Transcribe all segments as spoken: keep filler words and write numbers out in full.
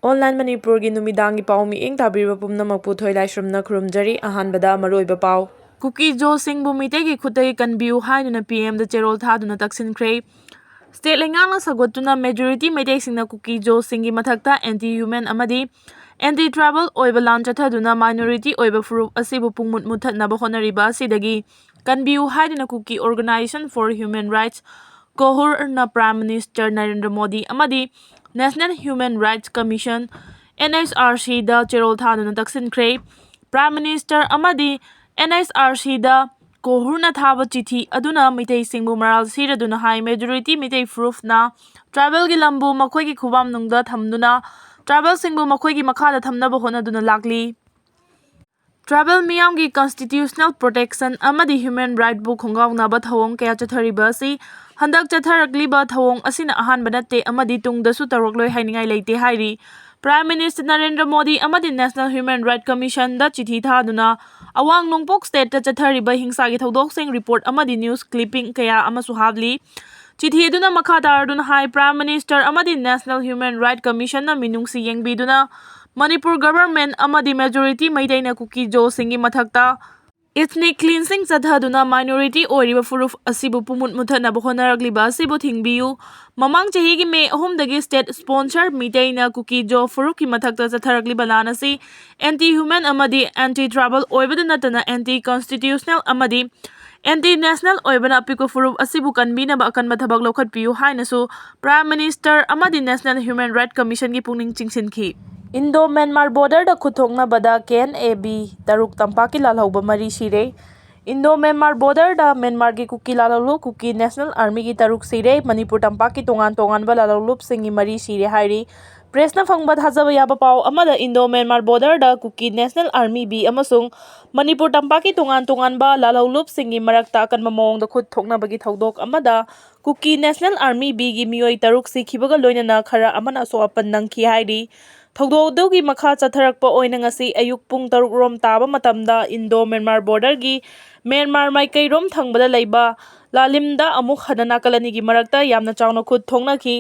Online ꯃꯅꯤꯄꯨꯔꯒꯤ ꯅꯨꯃꯤꯗꯥꯡꯒꯤ ꯄꯥꯎ ꯃꯤꯠꯌꯦꯡ ꯇꯥꯕꯤꯔꯤꯕ ꯄꯨꯝꯅꯃꯛꯄꯨ ꯊꯣꯏꯂꯥꯏꯁ꯭ꯔꯝꯅ ꯈꯨꯔꯨꯝꯖꯔꯤ꯫ ꯑꯍꯥꯟꯕꯗ ꯃꯔꯨꯑꯣꯏꯕ ꯄꯥꯎ꯫ ꯀꯨꯀꯤ ꯖꯣꯁꯤꯡꯕꯨ ꯃꯤꯇꯩꯒꯤ ꯈꯨꯠꯇꯒꯤ ꯀꯟꯕꯤꯌꯨ ꯍꯥꯏꯗꯨꯅ ꯄꯤ ꯑꯦꯝꯗ ꯆꯦꯔꯣꯜ ꯊꯥꯗꯨꯅ ꯇꯛꯁꯤꯟꯈ꯭ꯔꯦ꯫ State ꯂꯩꯉꯥꯛꯅ ꯁꯧꯒꯠꯇꯨꯅ majority ꯃꯩꯇꯩꯁꯤꯡꯅ ꯀꯨꯀꯤ ꯖꯣꯁꯤꯡꯒꯤ ꯃꯊꯛꯇ anti human ꯑꯃꯗꯤ anti tribal ꯑꯣꯏꯕ ꯂꯥꯟ ꯆꯠꯊꯗꯨꯅ minority ꯑꯣꯏꯕ ꯐꯨꯔꯨꯞ ꯑꯁꯤꯕꯨ ꯄꯨꯡꯃꯨꯠ ꯃꯨꯠꯊꯠꯅꯕ ꯍꯣꯠꯅꯔꯤꯕ ꯑꯁꯤꯗꯒꯤ ꯀꯟꯕꯤꯌꯨ ꯍꯥꯏꯗꯨꯅ ꯀꯨꯀꯤ Organisation for Human Rights, ꯀꯣꯍꯨꯔꯅ Prime Minister Narendra Modi ꯑꯃꯗꯤ National Human Rights Commission, N H R C ꯗ ꯆꯦꯔꯣꯜ ꯊꯥꯗꯨꯅ ꯇꯛꯁꯤꯟꯈ꯭ꯔꯦ꯫ Prime Minister ꯑꯃꯗꯤ N H R C ꯗ ꯀꯣꯍꯨꯔꯅ ꯊꯥꯕ ꯆꯤꯊꯤ ꯑꯗꯨꯅ ꯃꯤꯇꯩꯁꯤꯡꯕꯨ ꯃꯔꯥꯜ ꯁꯤꯔꯗꯨꯅ ꯍꯥꯏ, majority ꯃꯤꯇꯩ ꯐꯨꯔꯨꯞꯅ tribalꯒꯤ ꯂꯝꯕꯨ ꯃꯈꯣꯏꯒꯤ ꯈꯨꯕꯥꯝꯅꯨꯡꯗ ꯊꯝꯗꯨꯅ tribalꯁꯤꯡꯕꯨ ꯃꯈꯣꯏꯒꯤ ꯃꯈꯥꯗ ꯊꯝꯅꯕ ꯍꯣꯠꯅꯗꯨꯅ ꯂꯥꯛꯂꯤ꯫ Tribal ꯃꯤꯌꯥꯝꯒꯤ constitutional protection ꯑꯃꯗꯤ human rightꯕꯨ ꯈꯣꯡꯒꯥꯎꯅꯕ ꯊꯧꯑꯣꯡ ꯀꯌꯥ ꯆꯠꯊꯔꯤꯕ ꯑꯁꯤ ꯍꯟꯗꯛ ꯆꯠꯊꯔꯛꯂꯤꯕ ꯊꯧꯑꯣꯡ ꯑꯁꯤꯅ ꯑꯍꯥꯟꯕ ꯅꯠꯇꯦ ꯑꯃꯗꯤ ꯇꯨꯡꯗꯁꯨ ꯇꯧꯔꯛꯂꯣꯏ ꯍꯥꯏꯅꯤꯡꯉꯥꯏ ꯂꯩꯇꯦ ꯍꯥꯏꯔꯤ꯫ Prime Minister ꯅꯔꯦꯟꯗ꯭ꯔ ꯃꯣꯗꯤ ꯑꯃꯗꯤ National Human Rights Commissionꯗ ꯆꯤꯊꯤ ꯊꯥꯗꯨꯅ ꯑꯋꯥꯡ ꯅꯣꯡꯄꯣꯛ stateꯇ ꯆꯠꯊꯔꯤꯕ ꯍꯤꯡꯁꯥꯒꯤ ꯊꯧꯗꯣꯛꯁꯤꯡ report ꯑꯃꯗꯤ news clipping ꯀꯌꯥ ꯑꯃꯁꯨ ꯍꯥꯞꯂꯤ꯫ ꯆꯤꯊꯤ ꯑꯗꯨꯅ ꯃꯈꯥ ꯇꯥꯔꯗꯨꯅ ꯍꯥꯏ, Prime Minister ꯑꯃꯗꯤ National Human Rights Commissionꯅ ꯃꯤꯅꯨꯡꯁꯤ ꯌꯦꯡꯕꯤꯗꯨꯅ ꯃꯅꯤꯄꯨꯔ government ꯑꯃꯗꯤ majority ꯃꯩꯇꯩꯅ ꯀꯨꯀꯤ ꯖꯣꯁꯤꯡꯒꯤ ꯃꯊꯛꯇ ethnic cleansing ꯆꯠꯊꯗꯨꯅ minority ꯑꯣꯏꯔꯤꯕ ꯐꯨꯔꯨꯞ ꯑꯁꯤꯕꯨ ꯄꯨꯃꯨꯠ ꯃꯨꯠꯊꯠꯅꯕ ꯍꯣꯠꯅꯔꯛꯂꯤꯕ ꯑꯁꯤꯕꯨ ꯊꯤꯡꯕꯤꯌꯨ꯫ ꯃꯃꯥꯡ ꯆꯍꯤꯒꯤ May ꯑꯍꯨꯝꯗꯒꯤ state sponsor ꯃꯤꯇꯩꯅ ꯀꯨꯀꯤ ꯖꯣ ꯐꯨꯔꯨꯞꯀꯤ ꯃꯊꯛꯇ ꯆꯠꯊꯔꯛꯂꯤꯕ ꯂꯥꯟ ꯑꯁꯤ anti human ꯑꯃꯗꯤ anti tribal ꯑꯣꯏꯕꯗ ꯅꯠꯇꯅ anti constitutional ꯑꯃꯗꯤ anti national ꯑꯣꯏꯕꯅ ꯑꯄꯤꯛꯄ ꯐꯨꯔꯨꯞ ꯑꯁꯤꯕꯨ ꯀꯟꯕꯤꯅꯕ ꯑꯀꯟꯕ ꯊꯕꯛ ꯂꯧꯈꯠꯄꯤꯌꯨ ꯍꯥꯏꯅꯁꯨ Prime Minister ꯑꯃꯗꯤ National Human Rights Commissionꯒꯤ ꯄꯨꯛꯅꯤꯡ ꯆꯤꯡꯁꯤꯟꯈꯤ꯫ Indo Myanmar borderꯗ ꯈꯨꯠ ꯊꯣꯛꯅꯕꯗ K N A B ꯇꯔꯨꯛ ꯇꯝꯄꯥꯛꯀꯤ ꯂꯥꯜꯍꯧꯕ ꯃꯔꯤ ꯁꯤꯔꯦ꯫ Indo Myanmar borderꯗ ꯃ꯭ꯌꯥꯟꯃꯥꯔꯒꯤ ꯀꯨꯀꯤ ꯂꯥꯜꯍꯧꯂꯨꯞ ꯀꯨꯀꯤ National Armyꯒꯤ ꯇꯔꯨꯛ ꯁꯤꯔꯦ, ꯃꯅꯤꯄꯨꯔ ꯇꯝꯄꯥꯛꯀꯤ ꯇꯣꯉꯥꯟ ꯇꯣꯉꯥꯟꯕ ꯂꯥꯜꯍꯧꯂꯨꯞꯁꯤꯡꯒꯤ ꯃꯔꯤ ꯁꯤꯔꯦ ꯍꯥꯏꯔꯤ꯫ Pressꯅ ꯐꯪꯕ ꯊꯥꯖꯕ ꯌꯥꯕ ꯄꯥꯎ ꯑꯃꯗ Indo Myanmar borderꯗ ꯀꯨꯀꯤ National Army B ꯑꯃꯁꯨꯡ ꯃꯅꯤꯄꯨꯔ ꯇꯝꯄꯥꯛꯀꯤ ꯇꯣꯉꯥꯟ ꯇꯣꯉꯥꯟꯕ ꯂꯥꯜꯍꯧꯂꯨꯞꯁꯤꯡꯒꯤ ꯃꯔꯛꯇ ꯑꯀꯟꯕ ꯃꯑꯣꯡꯗ ꯈꯨꯠ ꯊꯣꯛꯅꯕꯒꯤ ꯊꯧꯗꯣꯛ ꯑꯃꯗ ꯀꯨꯀꯤ National Army Bꯒꯤ ꯃꯤꯑꯣꯏ ꯇꯔꯨꯛ ꯁꯤꯈꯤꯕꯒ ꯂꯣꯏꯅꯅ ꯈꯔ ꯑꯃꯅ ꯑꯁꯣꯛ ꯑꯄꯟ ꯅꯪꯈꯤ ꯍꯥꯏꯔꯤ꯫ ꯊꯧꯗꯣꯛ ꯑꯗꯨꯒꯤ ꯃꯈꯥ ꯆꯠꯊꯔꯛꯄ ꯑꯣꯏꯅ ꯉꯁꯤ ꯑꯌꯨꯛ ꯄꯨꯡ ꯇꯔꯨꯛ ꯔꯣꯝ ꯇꯥꯕ ꯃꯇꯝꯗ ꯏꯟꯗꯣ ꯃ꯭ꯌꯥꯟꯃꯥꯔ ꯕꯣꯔꯗꯔꯒꯤ ꯃ꯭ꯌꯥꯟꯃꯥꯔ ꯃꯥꯏꯀꯩꯔꯣꯝ ꯊꯪꯕꯗ ꯂꯩꯕ ꯂꯥꯂꯤꯝꯗ ꯑꯃꯨꯛ ꯍꯟꯅ ꯅꯥꯀꯜ ꯑꯅꯤꯒꯤ ꯃꯔꯛꯇ ꯌꯥꯝꯅ ꯆꯥꯎꯅ ꯈꯨꯠ ꯊꯣꯛꯅꯈꯤ꯫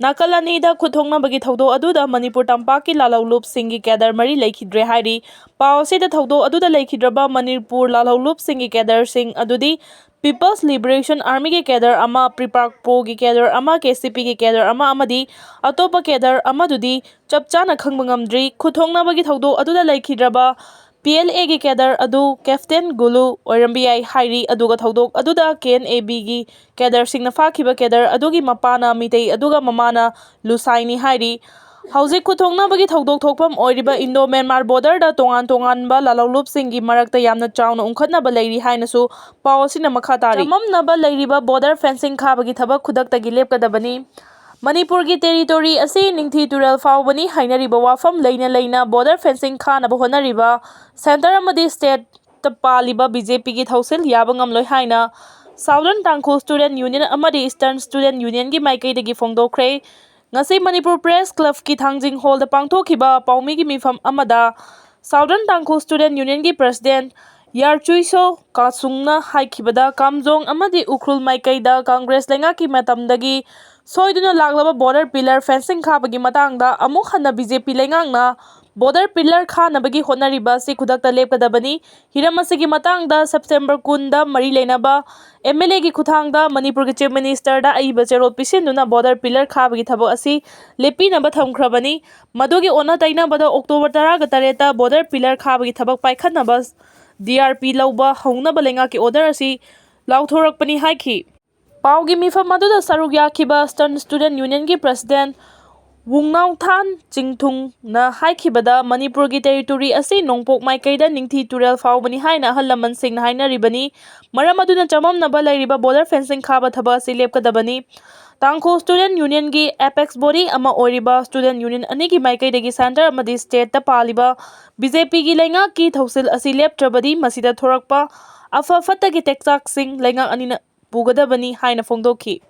ꯅꯥꯀꯜ ꯑꯅꯤꯗ ꯈꯨꯠ ꯊꯣꯛꯅꯕꯒꯤ ꯊꯧꯗꯣꯛ ꯑꯗꯨꯗ ꯃꯅꯤꯄꯨꯔ ꯇꯝꯄꯥꯛꯀꯤ ꯂꯥꯜꯍꯧꯂꯨꯞꯁꯤꯡꯒꯤ ꯀꯦꯗꯔ ꯃꯔꯤ ꯂꯩꯈꯤꯗ꯭ꯔꯦ ꯍꯥꯏꯔꯤ꯫ ꯄꯥꯎ ꯑꯁꯤꯗ ꯊꯧꯗꯣꯛ ꯑꯗꯨꯗ ꯂꯩꯈꯤꯗ꯭ꯔꯕ ꯃꯅꯤꯄꯨꯔ ꯂꯥꯜꯍꯧꯂꯨꯞꯁꯤꯡꯒꯤ ꯀꯦꯗꯔꯁꯤꯡ ꯑꯗꯨꯗꯤ People's Liberation Armyꯒꯤ ꯀꯦꯗꯔ ꯑꯃ, ꯄ꯭ꯔꯤꯄꯥꯛꯄꯣꯒꯤ ꯀꯦꯗꯔ ꯑꯃ, ꯀꯦ ꯁꯤ ꯄꯤꯒꯤ ꯀꯦꯗꯔ ꯑꯃ ꯑꯃꯗꯤ ꯑꯇꯣꯞꯄ ꯀꯦꯗꯔ ꯑꯃꯗꯨꯗꯤ ꯆꯞ ꯆꯥꯅ ꯈꯪꯕ ꯉꯝꯗ꯭ꯔꯤ꯫ ꯈꯨꯠꯊꯣꯛꯅꯕꯒꯤ ꯊꯧꯗꯣꯛ ꯑꯗꯨꯗ ꯂꯩꯈꯤꯗ꯭ꯔꯕ ꯄꯤ ꯑꯦꯜ ꯑꯦꯒꯤ ꯀꯦꯗꯔ ꯑꯗꯨ ꯀꯦꯞꯇꯦꯟ ꯒꯨꯂꯨ ꯑꯣꯏꯔꯝꯕ ꯌꯥꯏ ꯍꯥꯏꯔꯤ꯫ ꯑꯗꯨꯒ ꯊꯧꯗꯣꯛ ꯑꯗꯨꯗ ꯀꯦ ꯑꯦꯟ ꯑꯦ ꯕꯤꯒꯤ ꯀꯦꯗꯔꯁꯤꯡꯅ ꯐꯥꯈꯤꯕ ꯀꯦꯗꯔ ꯑꯗꯨꯒꯤ ꯃꯄꯥꯅ ꯃꯤꯇꯩ ꯑꯗꯨꯒ ꯃꯃꯥꯅ ꯂꯨꯁꯥꯏꯅꯤ ꯍꯥꯏꯔꯤ꯫ ꯍꯧꯖꯤꯛ ꯈꯨꯠꯊꯣꯛꯅꯕꯒꯤ ꯊꯧꯗꯣꯛ ꯊꯣꯛꯐꯝ ꯑꯣꯏꯔꯤꯕ ꯏꯟꯗꯣ ꯃ꯭ꯌꯥꯟꯃꯥꯔ ꯕꯣꯔꯗꯔꯗ ꯇꯣꯉꯥꯟ ꯇꯣꯉꯥꯟꯕ ꯂꯥꯜꯍꯧꯂꯨꯞꯁꯤꯡꯒꯤ ꯃꯔꯛꯇ ꯌꯥꯝꯅ ꯆꯥꯎꯅ ꯎꯪꯈꯠꯅꯕ ꯂꯩꯔꯤ ꯍꯥꯏꯅꯁꯨ ꯄꯥꯎ ꯑꯁꯤꯅ ꯃꯈꯥ ꯇꯥꯔꯤ꯫ ꯆꯃꯝꯅꯕ ꯂꯩꯔꯤꯕ ꯕꯣꯔꯗꯔ ꯐꯦꯟꯁꯤꯡ ꯈꯥꯕꯒꯤ ꯊꯕꯛ ꯈꯨꯗꯛꯇꯒꯤ ꯂꯦꯞꯀꯗꯕꯅꯤ꯫ ꯃꯅꯤꯄꯨꯔꯒꯤ ꯇꯦꯔꯤꯇꯣꯔꯤ ꯑꯁꯤ ꯅꯤꯡꯊꯤ ꯇꯨꯔꯦꯜ ꯐꯥꯎꯕꯅꯤ ꯍꯥꯏꯅꯔꯤꯕ ꯋꯥꯐꯝ ꯂꯩꯅ ꯂꯩꯅ ꯕꯣꯔꯗꯔ ꯐꯦꯟꯁꯤꯡ ꯈꯥꯅꯕ ꯍꯣꯠꯅꯔꯤꯕ ꯁꯦꯟꯇꯔ ꯑꯃꯗꯤ ꯁ꯭ꯇꯦꯠꯇ ꯄꯥꯜꯂꯤꯕ ꯕꯤ ꯖꯦ ꯄꯤꯒꯤ ꯊꯧꯁꯤꯜ ꯌꯥꯕ ꯉꯝꯂꯣꯏ ꯍꯥꯏꯅ ꯁꯥꯎꯗꯔꯟ ꯇꯥꯡꯈꯨꯜ ꯁ꯭ꯇꯨꯗꯦꯟꯠ ꯌꯨꯅꯤꯌꯟ ꯑꯃꯗꯤ ꯏꯁꯇꯔꯟ ꯁ꯭ꯇꯨꯗꯦꯟꯠ ꯌꯨꯅꯤꯌꯟꯒꯤ ꯃꯥꯏꯀꯩꯗꯒꯤ ꯐꯣꯡꯗꯣꯛꯈ꯭ꯔꯦ꯫ ꯉꯁꯤ ꯃꯅꯤꯄꯨꯔ ꯄ꯭ꯔꯦꯁ ꯀ꯭ꯂꯕꯀꯤ ꯊꯥꯡꯖꯤꯡ ꯍꯣꯜꯗ ꯄꯥꯡꯊꯣꯛꯈꯤꯕ ꯄꯥꯎꯃꯤꯒꯤ ꯃꯤꯐꯝ ꯑꯃꯗ ꯁꯥꯎꯗꯔꯟ ꯇꯥꯡꯈꯨꯜ ꯁ꯭ꯇꯨꯗꯦꯟꯠ ꯌꯨꯅꯤꯌꯟꯒꯤ ꯄ꯭ꯔꯁꯤꯗꯦꯟꯠ ꯌꯥꯔꯆꯨꯏꯁꯣ ꯀꯥꯁꯨꯡꯅ ꯍꯥꯏꯈꯤꯕꯗ, ꯀꯥꯝꯖꯣꯡ ꯑꯃꯗꯤ ꯎꯈ꯭ꯔꯨꯜ ꯃꯥꯏꯀꯩꯗ ꯀꯪꯒ꯭ꯔꯦꯁ ꯂꯩꯉꯥꯛꯀꯤ ꯃꯇꯝꯗꯒꯤ ꯁꯣꯏꯗꯨꯅ ꯂꯥꯛꯂꯕ ꯕꯣꯔꯗꯔ ꯄꯤꯂꯔ ꯐꯦꯟꯁꯤꯡ ꯈꯥꯕꯒꯤ ꯃꯇꯥꯡꯗ ꯑꯃꯨꯛ ꯍꯟꯅ ꯕꯤ ꯖꯦ ꯄꯤ ꯂꯩꯉꯥꯛꯅ ꯕꯣꯔꯗꯔ ꯄꯤꯂꯔ ꯈꯥꯅꯕꯒꯤ ꯍꯣꯠꯅꯔꯤꯕ ꯑꯁꯤ ꯈꯨꯗꯛꯇ ꯂꯦꯞꯀꯗꯕꯅꯤ꯫ ꯍꯤꯔꯝ ꯑꯁꯤꯒꯤ ꯃꯇꯥꯡꯗ ꯁꯦꯞꯇꯦꯝꯕꯔ ꯀꯨꯟꯗ ꯃꯔꯤ ꯂꯩꯅꯕ ꯑꯦꯝ ꯑꯦꯜ ꯑꯦꯒꯤ ꯈꯨꯠꯊꯥꯡꯗ ꯃꯅꯤꯄꯨꯔꯒꯤ ꯆꯤꯐ ꯃꯤꯅꯤꯁꯇꯔꯗ ꯑꯏꯕ ꯆꯦꯔꯣꯜ ꯄꯤꯁꯤꯟꯗꯨꯅ ꯕꯣꯔꯗꯔ ꯄꯤꯂꯔ ꯈꯥꯕꯒꯤ ꯊꯕꯛ ꯑꯁꯤ ꯂꯦꯞꯄꯤꯅꯕ ꯊꯝꯈ꯭ꯔꯕꯅꯤ꯫ ꯃꯗꯨꯒꯤ ꯑꯣꯟꯅ ꯇꯩꯅꯕꯗ ꯑꯣꯛꯇꯣꯕꯔ ꯇꯔꯥꯒ ꯇꯔꯦꯠꯇ ꯕꯣꯔꯗꯔ ꯄꯤꯂꯔ ꯈꯥꯕꯒꯤ ꯊꯕꯛ ꯄꯥꯏꯈꯠꯅꯕ ꯗꯤ ꯑꯥꯔ ꯄꯤ ꯂꯧꯕ ꯍꯧꯅꯕ ꯂꯩꯉꯥꯛꯀꯤ ꯑꯣꯔꯗꯔ ꯑꯁꯤ ꯂꯥꯎꯊꯣꯔꯛꯄꯅꯤ ꯍꯥꯏꯈꯤ꯫ ꯄꯥꯎꯒꯤ ꯃꯤꯐꯝ ꯑꯗꯨꯗ ꯁꯔꯨꯛ ꯌꯥꯈꯤꯕ ꯏꯁꯇꯔꯟ ꯁ꯭ꯇꯨꯗꯦꯟꯠ ꯌꯨꯅꯤꯌꯟꯒꯤ ꯄ꯭ꯔꯁꯤꯗꯦꯟꯠ ꯋꯨꯡꯅꯥꯎꯊꯥꯟ ꯆꯤꯡꯊꯨꯡꯅ ꯍꯥꯏꯈꯤꯕꯗ, ꯃꯅꯤꯄꯨꯔꯒꯤ ꯇꯦꯔꯤꯇꯣꯔꯤ ꯑꯁꯤ ꯅꯣꯡꯄꯣꯛ ꯃꯥꯏꯀꯩꯗ ꯅꯤꯡꯊꯤ ꯇꯨꯔꯦꯜ ꯐꯥꯎꯕꯅꯤ ꯍꯥꯏꯅ ꯑꯍꯜ ꯂꯃꯟꯁꯤꯡꯅ ꯍꯥꯏꯅꯔꯤꯕꯅꯤ꯫ ꯃꯔꯝ ꯑꯗꯨꯅ ꯆꯃꯝꯅꯕ ꯂꯩꯔꯤꯕ ꯕꯣꯔꯗꯔ ꯐꯦꯟꯁꯤꯡ ꯈꯥꯕ ꯊꯕꯛ ꯑꯁꯤ ꯂꯦꯞꯀꯗꯕꯅꯤ꯫ ꯇꯥꯡꯈꯨꯜ ꯁ꯭ꯇꯨꯗꯦꯟꯠ ꯌꯨꯅꯤꯌꯟꯒꯤ ꯑꯦꯄꯦꯛꯁ ꯕꯣꯗꯤ ꯑꯃ ꯑꯣꯏꯔꯤꯕ ꯁ꯭ꯇꯨꯗꯦꯟꯠ ꯌꯨꯅꯤꯌꯟ ꯑꯅꯤꯒꯤ ꯃꯥꯏꯀꯩꯗꯒꯤ ꯁꯦꯟꯇꯔ ꯑꯃꯗꯤ ꯁ꯭ꯇꯦꯠꯇ ꯄꯥꯜꯂꯤꯕ ꯕꯤ ꯖꯦ ꯄꯤꯒꯤ ꯂꯩꯉꯥꯛꯀꯤ ꯊꯧꯁꯤꯜ ꯑꯁꯤ ꯂꯦꯞꯇ꯭ꯔꯕꯗꯤ ꯃꯁꯤꯗ ꯊꯣꯔꯛꯄ ꯑꯐ ꯐꯠꯇꯒꯤ ꯇꯦꯛꯆꯥꯛꯁꯤꯡ ꯂꯩꯉꯥꯛ ꯑꯅꯤꯅ ꯄꯨꯒꯗꯕꯅꯤ ꯍꯥꯏꯅ ꯐꯣꯡꯗꯣꯛꯈꯤ꯫